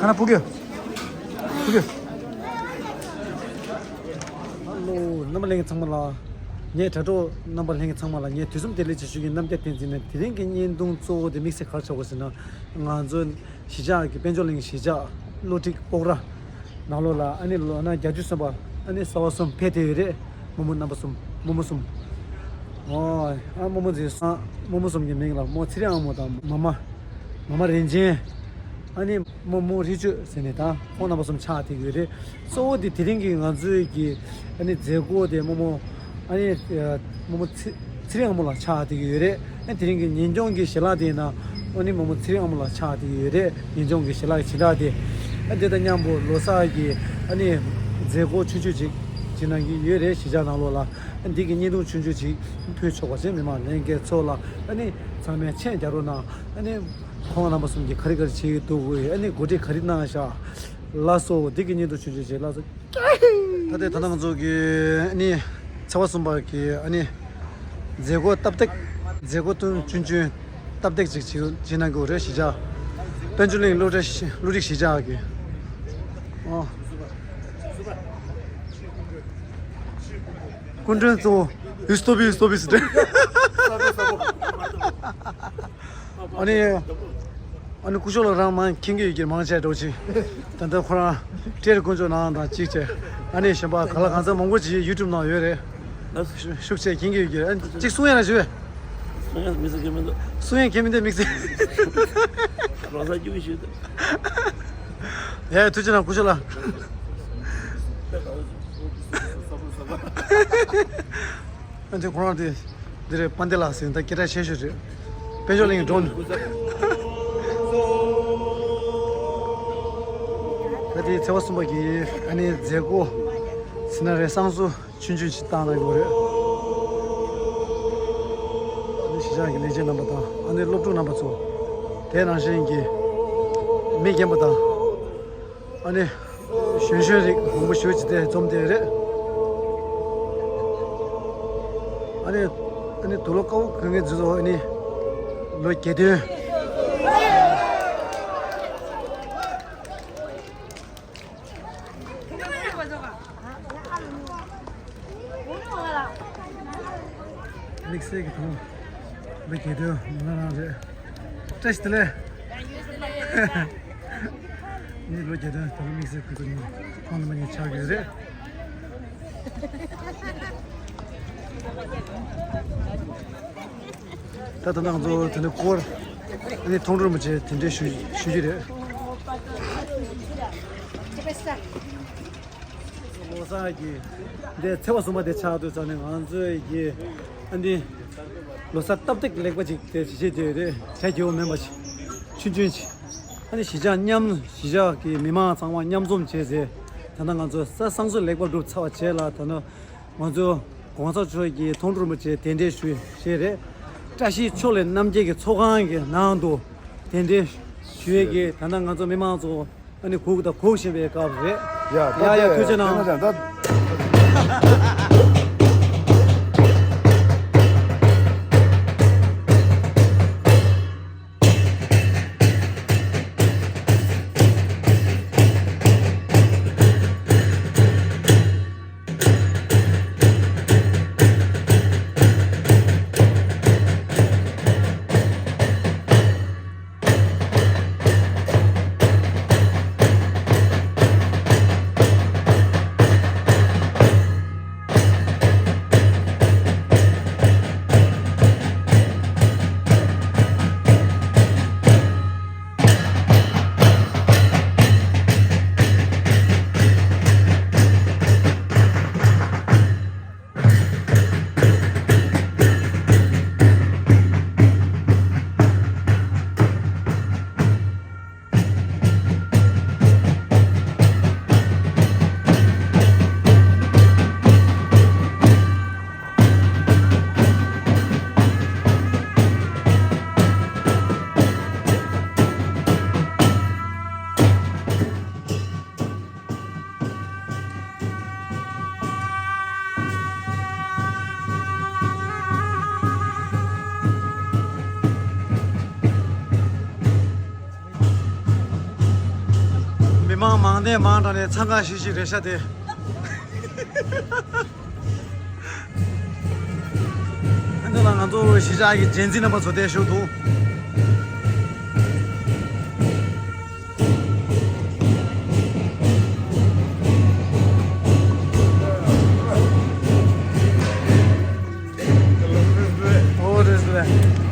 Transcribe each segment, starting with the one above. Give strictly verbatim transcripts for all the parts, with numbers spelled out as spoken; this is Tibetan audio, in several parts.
ང་ལ་ཕུག་གི། ཕུག་གི། ཧ་ལོ། རྣམ་པ་ལྷན་རྒྱས་ཚང་མ་ལ། ངའི་དྲ་གྲོགས་རྣམ་པ་ལྷན་རྒྱས་ཚང་མ་ལ་ངས་དུས་གསུམ་བདེ་ལེགས་ཞེས་ཞུ་གི། རྣམ་རྒྱལ་བསྟན་འཛིན་ནས། དེ་རིང་གི་བརྙན་ཐུང་གཙོ་བོ་དེ་དམིགས་བསལ་ག་རེ་ཆགས་པ་ཟེར་ན། ང་ཚོ་གཞིས་ཆགས་ཀྱི་དཔལ་འབྱོར་གླིང་གཞིས་ཆགས་གློ་ཁྲིག་སྤོག་ར་ནང་ལོགས་ལ། ཨ་ནི་ལོ་ན་བརྒྱད་ཅུ་སོན་པ། ཨ་ནི་ས་བ་གསུམ་ཕེབས་བསྡད་ཡོད་རེད། རྨོ་མོ་རྣམ་པ་གསུམ། རྨོ་མོ་གསུམ། ཨོ། ཨ་རྨོ་མོ་ཚེ་རིང་། རྨོ་མོ་གསུམ་གྱི་མིང་ལ་རྨོ་ཚེ་རིང་ཨ་མོ་དང་། མ་མ། མ་མ་རིན་ཆེན། ཨ་ནི་རྨོ་མོ་རི་ཆོས་ཟེར་ནས་དང་། ཁོང་རྣམ་པ་གསུམ་ཆགས་བསྡད་ཀྱི་ཡོད་རེད། གཙོ་བོ་དེ་དེ་རིང་གི་ང་ཚོའི་གི་ཨ་ནི་མཛད་སྒོ་དེ་རྨོ་མོ། ཨ་ནི་རྨོ་མོ་ཚེ་ཚེ་རིང་ཨ་མོ་ལ་ཆགས་བསྡད་ཀྱི་ཡོད་རེད། ཨ་དེ་རིང་གི་ཉིན་གུང་གི་ཞལ་ལག་དེ་ཡིན་ན། ཨ་ནི་རྨོ་མོ་ཚེ་རིང་ཨ་མོ་ལ་ཆགས་བསྡད་ཀྱི་ཡོད་རེད། ཉིན་གུང་གི་ཞལ་ལག་གི་བྱེ་བྲག་དེ། ཨ་དེ་དང་མཉམ་པོ་ལོ་གསར་གྱི་ཨ་ནི་མཛད་སྒོ་ཆུང་ཆུང་ཅིག་བྱེད་གནང་གི་ཡོད་རེད། གཞིས་ཆགས་ནང་ལོགས་ལ། ཨ་འདི་གི་བརྙན་ཐུང་ཆུང་ཆུང་ཅིག་ཕུལ་ཆོག་པ་བྱས། མི་མང་ལྷན་རྒྱས་ཚོ་ལ་ཨ་ནི་ཚང་མས་མཆན་རྒྱག་རོགས་གནང་། ཨ་ནི་ཁོང་རྣམ་པ་གསུམ་གྱིས་ག་རེ་ག་རེ་བྱེད་ཀྱི་འདུག་ཨ་ནི་གོ་སྒྲིག་ག་རེ་གནང་བཞག་ལགས་སོ། འདི་གི་བརྙན་ཐུང་ཆུང་ཆུང་ཅིག་ལགས་སོ། ད་ལྟའི་ད་ལྟ་ང་ཚོ་གི་ཨ་ནི་ཚེས་པ་གསུམ་པ་གི་ཨ་ནི་མཛད་སྒོ་སྟབས་བདེ། མཛད་སྒོ་ཐུང་ཆུང་ཆུང་སྟབས་བདེ་ཅིག་བྱེད་བྱེད་གནང་གི་ཡོད་རེད། གཞིས་ཆགས་དཔལ་འབྱོར་གླིང་གློ་གྲིག་གློ་གྲིག་གཞིས་ཆགས་ཀྱི། ཨོ། སྐུ་མགྲོན་གཙོ་བོ། ཡུ་སྟོ་བི་ཡུ་སྟོ་བི་སི་ཏྲེ། ཨ་ནི། ཨ་ནི་སྐུ་ཞབས་ལགས་རང་མང་མཁྱེན་གྱི་ཡོད་ཀྱི། མང་ཆེ་འགྲོ་ཅིག་ད་ལྟ་ཁོ་རང་སྤྲེལ་དཀོན་མཆོག་ནང་དང་གཅིག་བྱས། ཨ་ནི་གཞན་པ་ག་ལ་གང་འཚམ་མང་པོ་ཅིག་ཡུ་ཊུབ་ནང་ཡོད་རེད། ཤུགས་ཆེ་མཁྱེན་གྱི་ཡོད་ཀྱི། ཨ་ནི་གཅིག་གསུང་ཡ་ན་ཞུ་བས། གསུང་ཡ་མི་ཟེར་གྱི་མི་འདུག་གསུང་ཡ་མཁན་མི་འདུག་དམིགས་བསལ། རོགས་ས་རྒྱུག་ཞུས་འདུག་ཡ་ཐུགས་རྗེ་གནང་སྐུ་ཞབས་ལགས། ཨ་འདི་ཁོ་རང་དེ། འདི་རེད། དཔལ་ལྡན་ལགས་ཟེར། ད་སྐད་གྲགས་ཆེ་ཤོས་རེད། དཔལ་འབྱོར་གླིང་གི་མགྲོན། ད་དེ་ཚེས་པ་གསུམ་པ་གི་ཨ་ནི་མཛད་སྒོ་ཟེར་ན་རེད། བསང་གསོལ་ཆུང་ཆུང་ཞིག་བཏང་གནང་ཡོད་རེད། ཨ་ནི་གཞིས་ཆགས་ཀྱི་ལས་བྱེད་རྣམ་པ་དང་། ཨ་ནི་སློབ་ཕྲུག་རྣམ་པ་ཚོ། དེ་ནང་བཞིན་གྱི་མི་རྒན་པ་དང་། ཨ་ནི་གཞོན་གཞོན་རིགས་མང་པོ་ཞེ་པོ་ཅིག་དེ་འཛོམས་བསྡད་རེད། ཨ་ནི། ཨ་ནི་དུག་ལོག་དཀར་པོ་གོན་མཁན་ཚོ་ཨ་ནི་ལོ་བརྒྱད་སྟོན། དམིགས་བསལ་གྱི་དུང་ལོ་བརྒྱད་སྟོན་ང་རང་རེད། བཀྲ་ཤིས་བདེ་ལེགས། ངའི་ལོ་བརྒྱད་སྟོན་ད་ལོ་དམིགས་བསལ་གྱི་དུང་ཁོང་རྣམ་པ་གཉིས་ཆགས་ཀྱི་རེད། ད་ལྟ་ང་ཚོ་དེ་འདྲ་སྐོར། ཨ་ནི་མཐོང་གྲོལ་མ་བྱས་དེ་འདྲ་ཞུ་ཞུ་རྒྱུ་རེད། ལོ་གསར་གྱི་འདི་ཚེས་པ་གསུམ་པ་དེ་ཆགས་དུས་ཙང་ནས་ང་ཚོའི་གི་ཨ་ནི་ལོ་གསར་སྟབས་བདེ་ལེགས་པ་ཅིག་དེ་བྱེད་ཀྱི་ཡོད་རེད། བྱ་རྒྱུ་མེད་པ་ཞིག་ཆུང་ཆུང་ཞིག་ཨ་ནི་གཞིས་ཆགས་མཉམ། གཞིས་ཆགས་ཀྱི་མི་མང་ཚང་མ་མཉམ་འཛོམས་བྱས་ཚེ། ད་ལྟ་ང་ཚོ་ས་བསང་གསོལ་ལེགས་པར་གྲུབ་ཚར་བ་བྱས་ལ། ད་ལྟ་ང་ཚོ་གོང་ས་མཆོག་གི་མཐོང་གྲོལ་མ་བྱས་གདན་འདྲེན་ཞུ་ཞེས་རེད། བཀྲ་ཤིས་ཕྱོགས་ལས་རྣམ་རྒྱལ་གྱི་ཚོགས་ཁང་གི་ནང་དུ་གདན་འདྲེན་ཞུ་ཡས་ཀྱི་ད་ལྟ་ང་ཚོ་མི་མང་ཚོ་ཨ་ནི་སྒུག་དང་སྒུག་བཞིན་པའི་སྐབས་རེད། ཡ་ཡ་ཡ་ཐུགས་རྗེ་གནང་། ད་ མི་མང་མང་སྟེ་མང་དྲགས་ནས་འཚང་ཁ་ཤིག་ཤིག་རེད་ཤག་སྟེ། ཨ་འདི་ལ་ང་ཚོ་གཞིས་ཆགས་ཀྱི་ལྗན་ལྗིན་རྣམ་པ་ཚོ་བསྡད་བཞུགས་འདུག། ཨོ་རེད་རེད།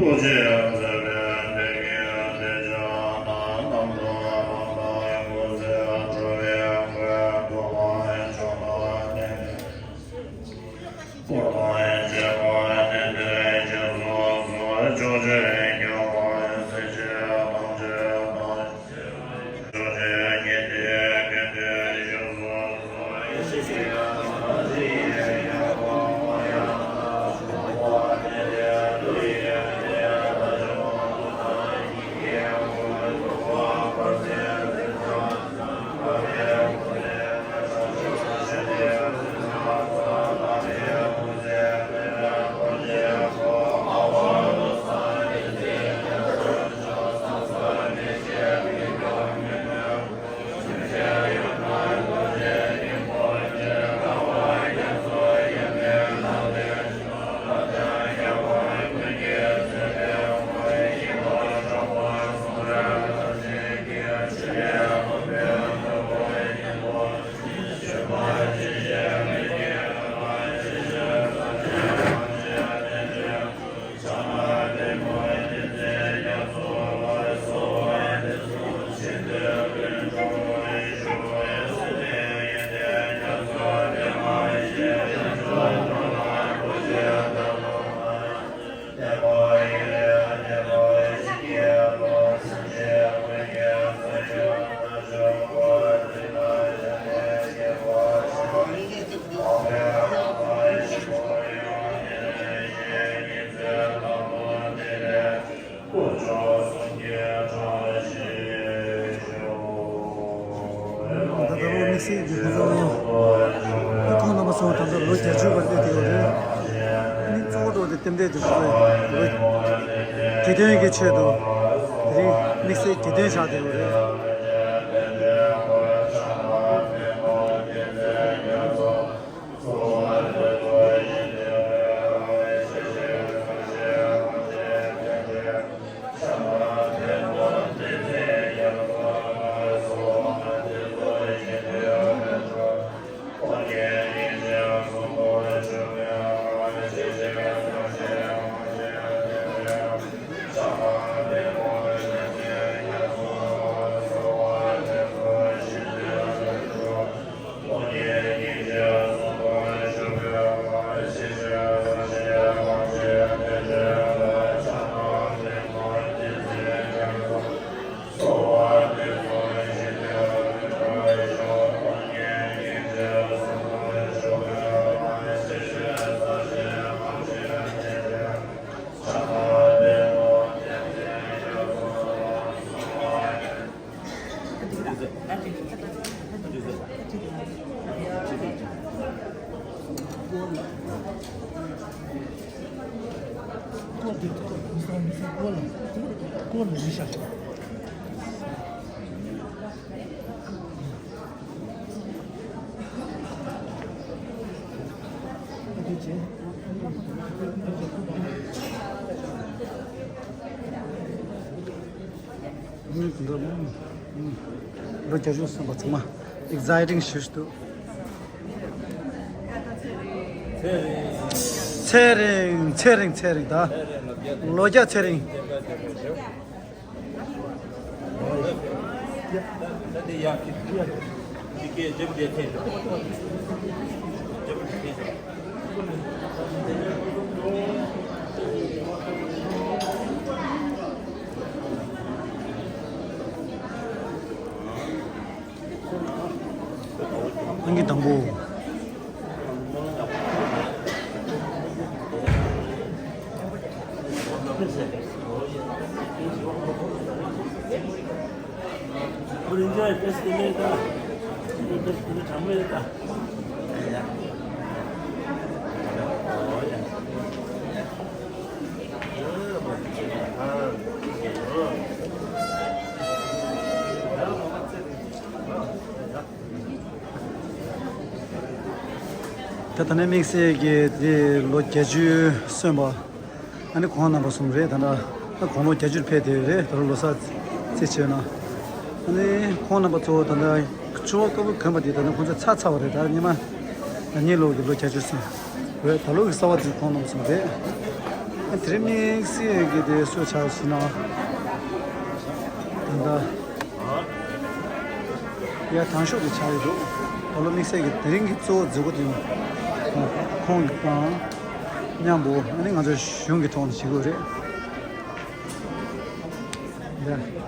ཐུགས་རྗེས་མཛད་པའི་བདེ་སྐྱིད་བདེ་ཆེན་རྣམ་གྲངས་རང་དང་ཀུན་གསལ་འགྲོ་བའི་མགོན་ཐུབ་པ་མཆོག་ལ་བརྟེན་ཏེ། སྐུ་དང་བྱེ་བ་ལྡན་པའི་རྒྱ་མཚོ་སོགས་ཕྱོགས་བཅུའི་རྒྱལ་བ་སྲས་བཅས་ཐམས་ཅད་དང་། ད་ལྟ་དམིགས་བསལ་གྱི་ཁོང་ཚོ་ཨ་ཁོང་རྣམ་པ་ཚོ་ད་ལྟ་ལོ་བརྒྱད་ཅུ་བར་སླེབས་ཡོད་རེད། ཨ་ནི་གཙོ་བོ་འགྲོ་དེ་རྟེན་འབྲེལ་དེ་ཚོ་ལོ་དགེ་འདུན་གྱི་ཆེད་དུ་དེ་རིང་དམིགས་བསལ་དགེ་འདུན་ཆགས་བསྡད་ཡོད་རེད། ལོ་བརྒྱད་ཅུ་སོན་པ་ཚང་མ་ཨེག་སའི་ཊིང་ཞིག་འདུག་ཚེ་རིང་། ཚེ་རིང་། ཚེ་རིང་། ཚེ་རིང་ད། ལོ་བརྒྱ་ཚེ་རིང་། ཨང་ཀི་དང་པོ། ད་ད་ནས་དམིགས་བསལ་གྱི་དེ་ལོ་བརྒྱད་ཅུ་སོན་པ། ཨ་ནི་ཁོང་རྣམ་པ་གསུམ་རེད། ད་ལྟ་ད་དགུང་ལོ་བརྒྱད་ཅུར་ཕེབས་བསྡད་ཡོད་རེད། ད་ལོ་ལོ་གསར་རྩིས་བྱས་ན། ཨ་ནི་ཁོང་རྣམ་པ་ཚོ་ད་ལྟ་ཆུ་བ་དཀར་པོ་གོན་པ་དེ་ད་ནི་ཁོང་ཚོ་ཚར་ཚར་བ་རེད། ད་སྔོན་མ་ད་གཉིས་ལོ་གི་ལོ་བརྒྱད་ཅུ་སོན་རེད། ད་ལོ་གི་གསར་པ་དེ་ཁོང་རྣམ་པ་གསུམ་རེད། ཨ་དེ་རིང་དམིགས་བསལ་གྱི་དེ་སུ་ཆགས་ཟེར་ན། ད་ལྟ། ཡ་དང་ཤོག་དེ་ཆགས་ཡོད་འདུག་ད་ལོ་དམིགས་བསལ་གྱི་དེ་རིང་གི་གཙོ་བོ་མཛད་སྒོ་དེ་ཁོང་གི་དང་མཉམ་པོ་ཨ་ནི་ང་ཚོ་གཞུང་གི་ཐོག་ནས་བྱེད་དགོས་རེད། ཡ།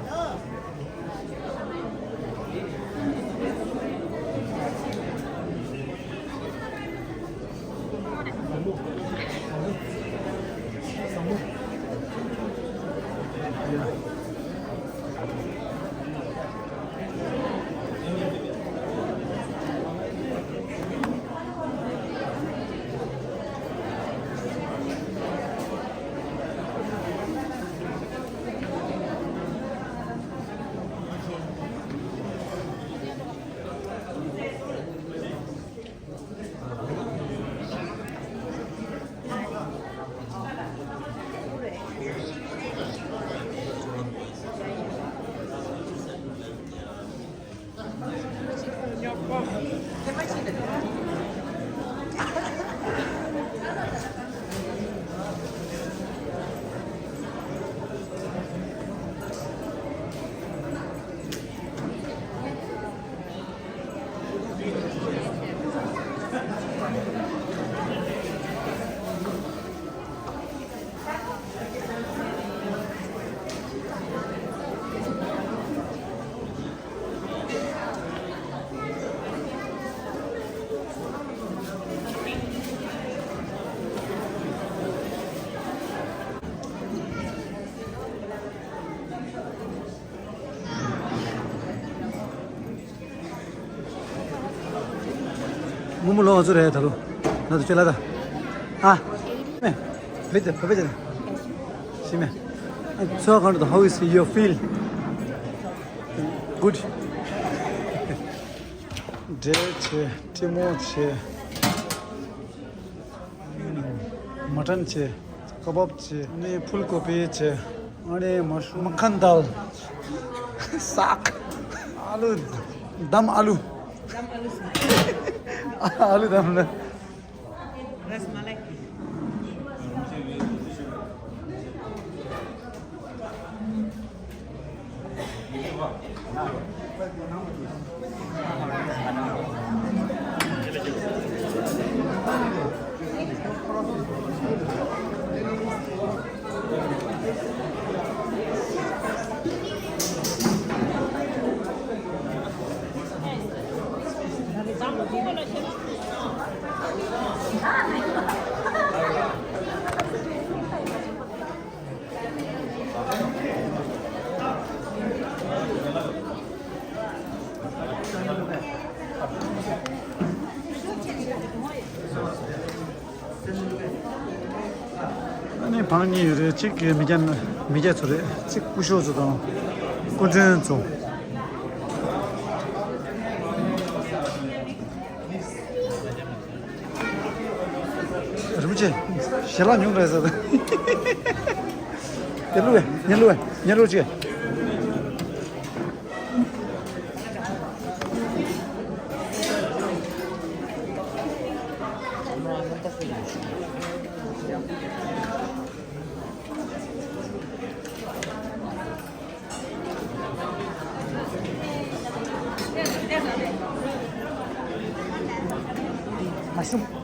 སྔོན་མོ་ལོ་ང་ཚོ་རེད་ད་ལོ། ང་ཚོ་ཁྱོད་ལ་ད། ཨ། མེ། བེ་ཏེ་བེ་ཏེ། ཤི་མེ། So how is your feel? Good. འབྲས་བྱས། ཀྲི་མོ་བྱས། མ་ཊན་བྱས། ཀ་བབ་བྱས། ཨ་ནི་ཕུལ་ཀོ་པི་བྱས། ཨ་ནི་མ་ཤུ། མ་ཁན་དཱལ། སག་ཨ་ལུ། དམ་ཨ་ལུ། ཨ་ལུ་དམ་ལ། རཱས་མ་ལའི། ང་གཉིས་ཡོད་རེད། གཅིག་གི་མི་སྐྱ་མི་སྐྱ་ཚོ་རེད། གཅིག་སྐུ་ཞབས་ཚོ་དང་སྐུ་མགྲོན་ཚོ། རིན་པོ་ཆེ། ཞལ་ལག་ཉུང་རེད་ཟེར། དེ་བླུགས་བས། ཉེ་བླུགས་བས། ཉེ་བླུགས་ཆེ། མ་ཤུམ།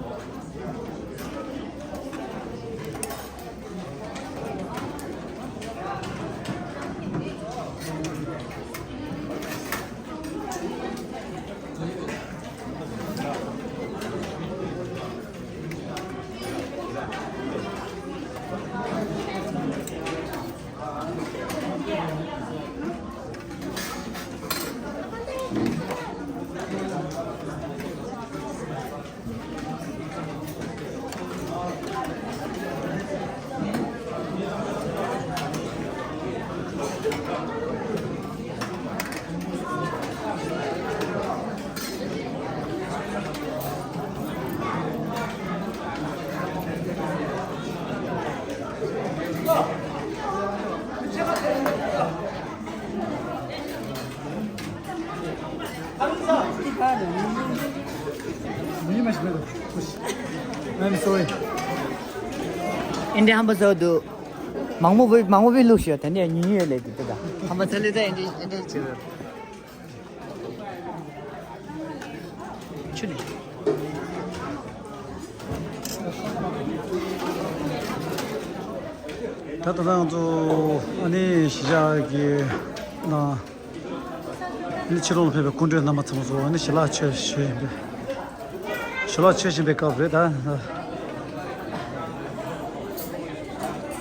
I'm sorry. ཨིན་དྲ་ཧམ་པ་ཚོ་འདུག་མང་མོ་བི་མང་མོ་བི་ལུགས་ཤོད། ད་ནས་ཉུང་ཉུང་ལས་དེ་དེ་ད་ཧམ་པ་ཚ་ལེ་ད་ཨིན་དྲ་ཨིན་དྲ་བྱེད། ཆུ་ནས། ད་ད་ང་ཚོ་ཨ་ནི་གཞིས་ཆགས་ཀྱི་ནང་ཨ་ནི་ཕྱི་ལོགས་ལ་ཕེབས་པའི་སྐུ་མགྲོན་རྣམ་པ་ཚང་མ་ཚོ་ཨ་ནི་ཞལ་ལག་མཆོད་བཞིན་པའི་ཞལ་ལག་མཆོད་བཞིན་པའི་སྐབས་རེད་ད། ཨ་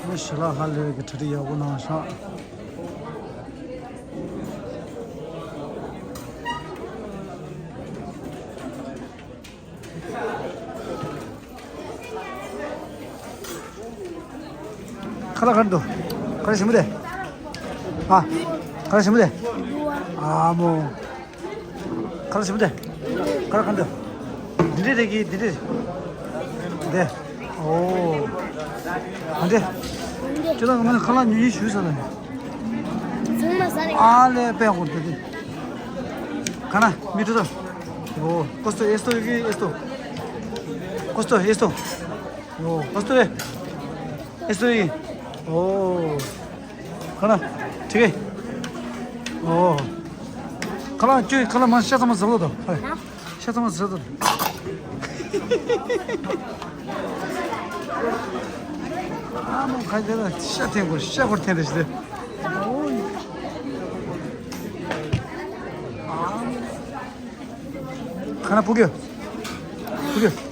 ནི་ཞལ་ལག་ཧ་ལས་ཀྱི་གྲ་སྒྲིག་ཡག་པོ་གནང་ཤག་ཁ་ལག་ག་རེ་འདུག་ག་རེ་ཞིམ་པོ་དེ། ཨ། ག་རེ་ཞིམ་པོ་དེ། ཨ་མོ། ཁ་ལག་ཞིམ་པོ་དེ། ཁ་ལག་ག་འདུག་འདི་འདྲས་རེད་གི་འདི་འདྲས། འདི། ཨོ། འདི། ཁྱོད་རང་གི་ཁ་ལག་ཉོ་ཡིན་ཞུས་ས་ལ། ཚང་མ་ཟ་རེད། ཨ་ལས་པད་ཧོར་དེ་དེ། ག་ན་མི་འགྲོ་ད། ཨོ། ཀོ་སྟོ་ཨེ་སྟོ་ཡི་ཨེ་སྟོ། ཀོ་སྟོ་ཨེ་སྟོ། ཨོ། ཀོ་སྟོ་ཨེ། ཨེ་སྟོ་ཡི། ཨོ། ཁ་ལག་ཁྲིག་གེ་ཨོ། ཁ་ལག་ཁྱོད་ཁ་ལག་མ་ཤ་ཚ་མ་ཟ་ལོ་དང་། ཧ། ཤ་ཚ་མ་ཟ་དང་། ཨ་མོ་ཁ་ལག་ཤ་འཐེན་དགོས་ཤ་སྐོར་འཐེན་རེ་ཞིག་དེ། ཁ་ལག་ཕུག་གེ་ཕུག་གེ